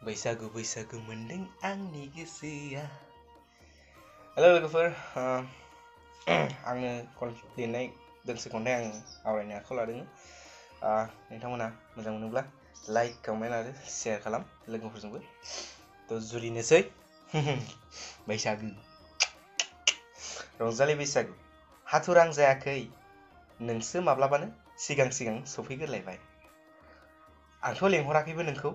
बैसागु बैसागु मोनदों आंनि गोसोआ। हेलो लोगोफोर, आङो लिरनाय दोंसे खन्थाइ आं आवरायनो आखायाव लादों। नोंथांमोना मोजां मोनोब्ला लाइक कमेन्ट आरो शेयार खालाम लोगोफोरजोंबो। थ' जुरिनोसै। बैसागु रंजालि बैसागु हाथुरां जायाखै नोंसो माब्लाबानो सिगां सिगां सफैग्रोलायबाय। आंथ' लेंहराखैबो नोंखौ,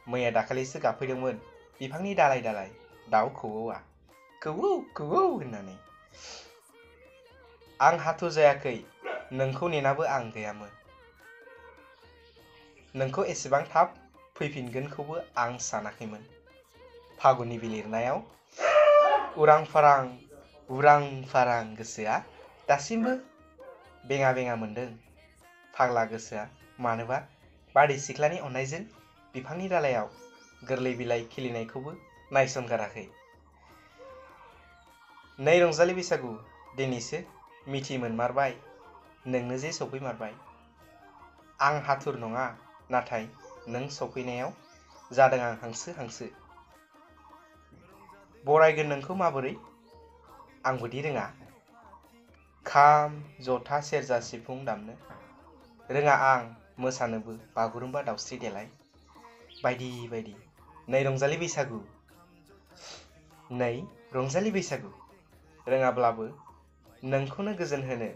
मैया दाखालिसो गाबफैदोंमोन बिफांनि दालाय दालाय दाउ खौवौआ खौवौ खौवौ होननानै। आं हाथुर जायाखै नोंखौ नेनाबो आं गैयामोन, नोंखौ एसेबां थाब फैफिनगोनखौबो आं सानाखैमोन। फागुननि बिलिरनायाव उरां फारां गोसोआ दासिमबो बेङा बेङा मोनदों। फाग्ला गोसोआ मानोबा बारदै सिख्लानि अननायजों बिफांनि दालायाव गोरलै बिलाइ खिलिनायखौबो नायसनगाराखै। नै रंजालि बैसागु दिनैसो मिथि मोनमारबाय नोंनो जे सफैमारबाय। आं हाथुर नङा, नाथाय नों सफैनायाव जादों आं हांसो हांसो। बरायगोन नोंखौ माबोरै आंबोदि रोङा, खाम जथा सेरजा सिफुं दामनो रोङा आं मोसानोबो बागुरुम्बा दावस्रि देलाय बायदि बायदि। नै रंजालि बैसागु रोङाब्लाबो नोंखौनो गोजोन होनो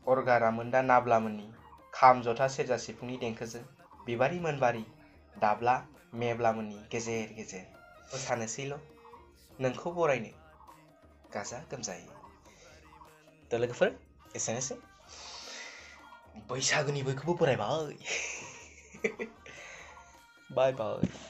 अरगारामोनदा नाब्लामोननि खाम जथा सेरजा सिफुंनि देंखोजों बिबारि मोनबारि दाब्ला मेब्लामोननि गेजेर गेजेर मोसानोसैल' नोंखौ बरायनो गाजा गोमजायै। थ' लोगोफोर एसेनोसै, बैसागुनि बयखौबो बरायबाय। बाय बाय।